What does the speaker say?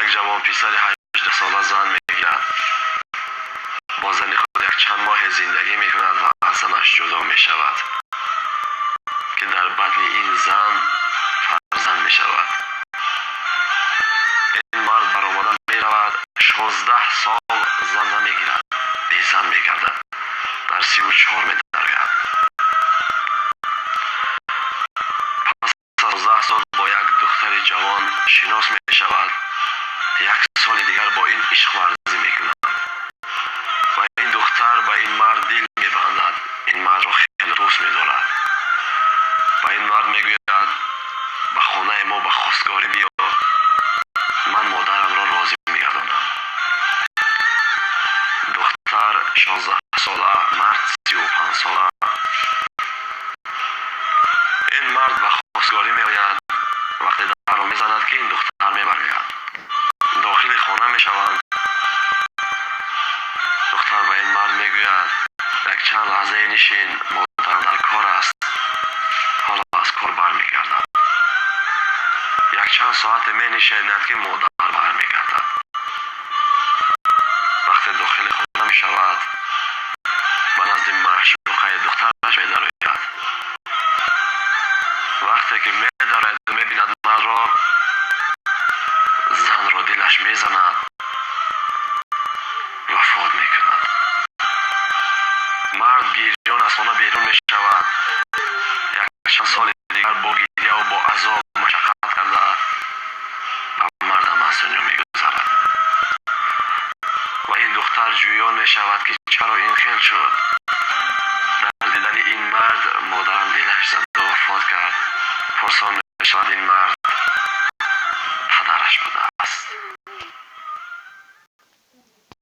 Як ҷавон писари 18 сола зан мегирад. Бо зани худ якчанд моҳе зиндагӣ мекунад ва аз занаш ҷудо мешавад, ки дар батни ин зан фарзанд мешавад. Ин мард баромада меравад, 16 сол зан намегирад, безан мегардад, дар 34 медарояд. Пас аз 16 сол бо як духтари ҷавон шинос мешавад. Як соли дигар бо ин ишқварзӣ мекунад ва ин духтар ба ин мард дил мебандад, ин мардро хеле дӯст медорад. Ба ин мард мегӯяд: «Ба хонаи мо ба хостгорӣ биё, ман модарамро розӣ мегардонам». Духтар 16-сола, мард 35-сола. Ин мард ба хостгорӣ меояд. Вақте дарро мезанад, ки ин духтар мебарояд, дохили хона мешаванд. Духтар ба ин мард мегӯяд: «Якчанд лаҳзае нишин, модарам дар кор аст, ҳоло аз кор бармегардад». Якчанд соате менишинад, ки модар бармегардад. Вақте дохили хона мешавад, ба назди маъшуқаи духтараш медарояд. Вақте ки медарояду мебинад мардро, занро дилаш мезанад, вафот мекунад. Мард гирён аз хона берун мешавад. Якчанд соли дигар бо гиряву бо азоб машаққат карда ва мардам аз дунё мегузарад ва ин духтар ҷӯён мешавад, ки чаро ин хел шуд. Дар дидани ин мард модарам дилаш заду вафот кард. Пурсон мешавад, ин мард падараш будааст.